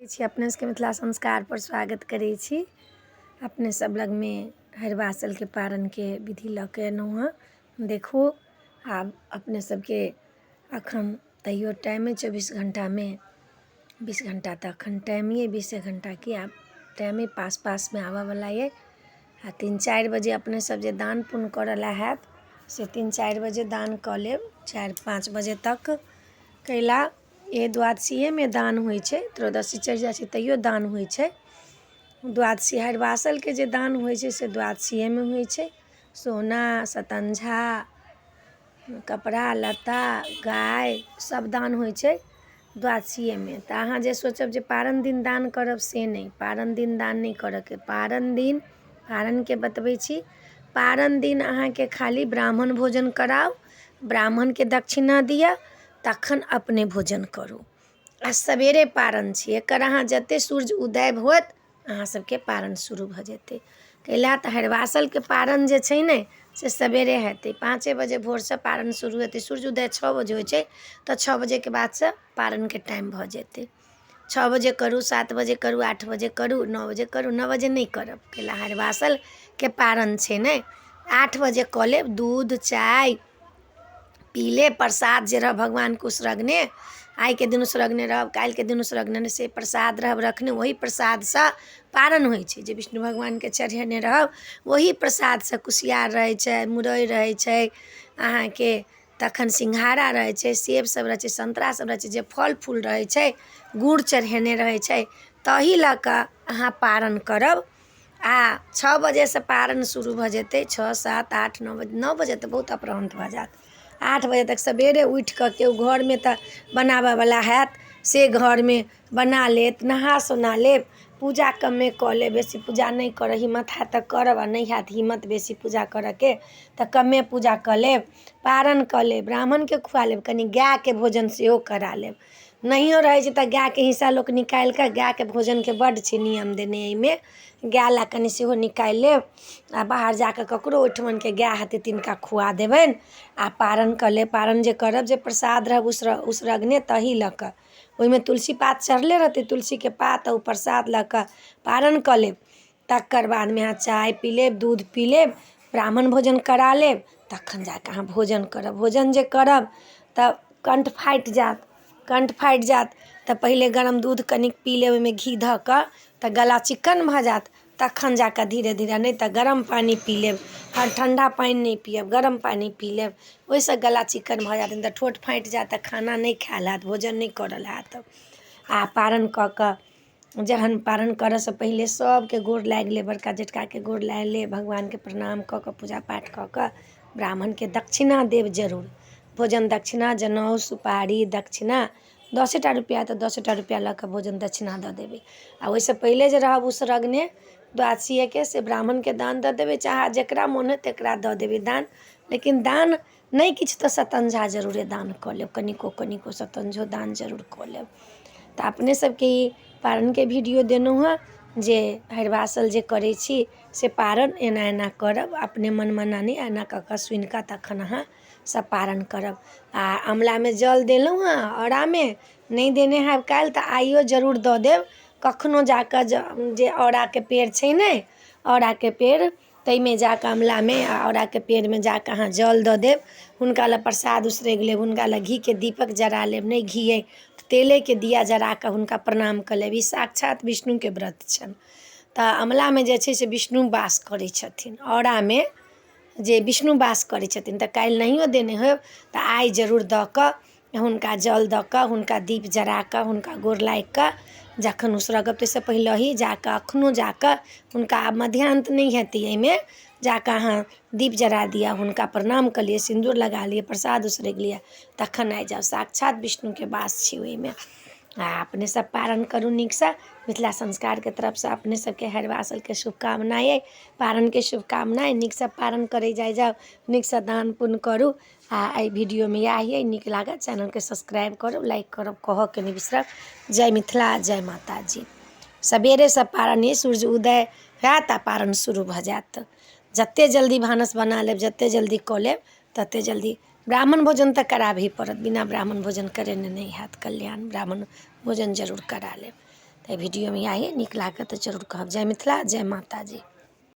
छी अपने सबके मिथिला संस्कारपर स्वागत करै छी। अपने सब लगमे हरिवासलके पारनके विधि लऽ कऽ एलहुँ हँ। देखू, आब अपने सबके एखन तैयो टाइम अइ 24 घण्टामे 20 घण्टा तऽ एखन टाइम अइ, बीसे घण्टा की आब टाइमे पास पासमे आबऽवला अइ। आ 3-4 बजे अपने सब जे दान पुण्य करऽ लए हैत से 3-4 बजे दान कऽ लेब, 4-5 बजे तक। कैला ए द्वादशीएमे दान होइ छै, त्रयोदशी चढ़ि जाइ छै तैयो दान होइ छै। द्वादशी हरिवासलके जे दान होइ छै से द्वादशीएमे होइ छै। सोना सतञ्झा कपड़ा लत्ता गाय सब दान होइ छै द्वादशीएमे। तऽ अहाँ जे सोचब जे पारन दिन दान करब से नहि, पारन दिन दान नहि करऽके। पारन दिन पारनके बतबै छी, पारन दिन अहाँके खाली ब्राह्मण भोजन कराउ, ब्राह्मणके दक्षिणा दिअ, तखन अपने भोजन करू। आ सवेरे पारन छी एकर, अहाँ जते सूर्य उदय होत अहाँ सबके पारन शुरू भऽ जेतै। कैला तऽ हरिवासलके पारन जे छै ने से सवेरे हेतै, 5 बजे भोरसँ पारन शुरू हेतै। सूर्य उदय 6 बजे होइ छै तऽ 6 बजेके बादसँ पारनके टाइम भऽ जेतै। 6 बजे करू, 7 बजे करू, 8 बजे करू, 9 बजे करू, 9 बजे नहि करब, कैला हरिवासलके पारन छै ने। 8 बजे कऽ लेब, दूध चाय पी लेब, प्रसाद जे रहब भगवानके उसरगने, आइके दिन उसरगने रहब, काल्हिके दिन उसरगने, से प्रसाद रहब रखने, ओही प्रसादसँ पारन होइ छै। जे विष्णु भगवानके चढ़ेने रहब ओही प्रसादसँ कुसियार रहै छै, मुरइ रहै छै अहाँके, तखन सिंघाड़ा रहै छै, सेब सब रहै छै, संतरा सब रहै छै, जे फल फूल रहै छै, गुड़ चढ़ेने रहै छै, तही लऽ कऽ अहाँ पारन करब। आ 6 बजेसँ पारन शुरू भऽ जेतै, 6 7 8 9 बजे, 9 बजे तऽ बहुत अपरान्त भऽ जायत। 8 बजे तक सवेरे उठि कऽ केओ घरमे तऽ बनाबऽवला हैत से घरमे बना लेत, नहा सोना लेब, पूजा कमे कऽ लेब, बेसी पूजा नहि करऽ हिम्मत हैत तऽ करब, आ नहि हैत हिम्मत बेसी पूजा करऽके तऽ कमे पूजा कऽ लेब, पारन कऽ लेब, ब्राह्मणके खुआ लेब, कनि गायके भोजन सेहो करा लेब। नहियो रहै छै तऽ गायके हिस्सा लोक निकालि कऽ, गायके भोजनके बड्ड छै नियम देने एहिमे, गाय लए कनि सेहो निकालि लेब आ बाहर जा कऽ ककरो ओहिठमनके गाय हेतै तिनका खुआ देबनि आ पारन कऽ लेब। पारन जे करब जे प्रसाद रहब उसरगने तही लऽ कऽ, ओहिमे तुलसी पात चढ़ले रहतै, तुलसीके पात आ ओ प्रसाद लऽ कऽ पारन कऽ लेब। तकर बादमे अहाँ चाय पी लेब, दूध पी लेब, ब्राह्मण भोजन करा लेब, तखन जा कऽ अहाँ भोजन करब। भोजन जे करब तऽ कण्ठ फाटि जायत, कण्ठ फाटि जायत तऽ पहिले गरम दूध कनिक पी लेब, ओहिमे घी धऽ कऽ, तऽ गला चिक्कन भऽ जायत, तखन जा कऽ धीरे धीरे, नहि तऽ गरम पानि पी लेब, हँ ठण्डा पानि नहि पियब, गरम पानि पी लेब, ओहिसँ गला चिक्कन भऽ जायत। नहि तऽ ठोँठ फाटि जायत तऽ खाना नहि खायल हैत, भोजन नहि करल हैत। आ पारन कऽ कऽ जहन पारन करऽसँ पहिले सभके गोर लागि लेब, बड़का जेठकाके गोर लागि लेब, भगवानके प्रणाम कऽ कऽ पूजा पाठ कऽ कऽ ब्राह्मणके दक्षिणा देब जरूर। भोजन दक्षिणा, जनउ सुपारी दक्षिणा, 10टा रुपैआ तऽ 10टा रुपैआ लऽ कऽ भोजन दक्षिणा दऽ देबै। आ ओहिसँ पहिले जे रहब उसरगने द्वादशीएके से ब्राह्मणके दान दऽ देबै, चाहे जकरा मोन हइ तकरा दऽ देबै दान, लेकिन दान नहि किछु तऽ सतञ्झा जरूरे दान कऽ लेब, कनिको कनिको सतञ्झो दान जरूर कऽ लेब। तऽ अपने सबके ई पारनके वीडियो देलहुँ हँ जे हरिवासल जे करै छी से पारन एना एना करब, अपने मन मना नहि, एना कऽ कऽ सुनि कऽ तखन अहाँ सब पारन करब। आ अमलामे जल देलहुँ हँ, औरामे नहि देने हैब काल्हि तऽ आइयो जरूर दऽ देब। कखनो जाकऽ जे औराके पेड़ छै ने, औराके पेड़ ताहिमे जाकऽ अमलामे आ औराके पेड़मे जाकऽ अहाँ जल दऽ देब, हुनका लए प्रसाद उसरगि लेब, हुनका लए घीके दीपक जरा लेब, नहि घी अइ तऽ तेलेके दिया जरा कऽ हुनका प्रणाम कऽ लेब। ई साक्षात विष्णुके व्रत छनि। तऽ अमलामे जे छै से विष्णु वास करै छथिन, औरामे जे विष्णु वास करै छथिन। तऽ काल्हि नहियो देने होयब तऽ आइ जरूर दऽ कऽ हुनका जल दऽ कऽ हुनका दीप जरा कऽ हुनका गोर लागि कऽ जखन उसरगब ताहिसँ पहिलही जाकऽ अखनो जाकऽ हुनका, आब मध्यान्त नहि हेतै एहिमे, जाकऽ अहाँ दीप जरा दिअ, हुनका प्रणाम कऽ लिअ, सिन्दूर लगा लिअ, प्रसाद उसरगि लिअ, तखन आबि जाउ। साक्षात विष्णुके वास छै ओहिमे। आ अपने सब पारण करू नीकसँ। मिथिला संस्कारके तरफसँ अपने सबके हरिवासलके शुभकामना अइ, पारणके शुभकामना अइ। नीकसँ पारण करै जाइ जाउ, नीकसँ दान पुण्य करू। आ एहि वीडियोमे इएह अइ, नीक लागत चैनलके सब्सक्राइब करब, लाइक करब, कहऽके नहि बिसरब। जय मिथिला, जय माताजी। सवेरेसँ पारण अइ, सूर्य उदय हैत आ पारण शुरू भऽ जायत। जते जल्दी भानस बना लेब, जते जल्दी कऽ लेब तते जल्दी ब्राह्मण भोजन तऽ कराबही पड़त, बिना ब्राह्मण भोजन करेने नहि हैत कल्याण, ब्राह्मण भोजन जरूर करा लेब। तऽ एहि वीडियोमे इएह अइ, नीक लागत तऽ जरूर कहब। जय मिथिला, जय माताजी।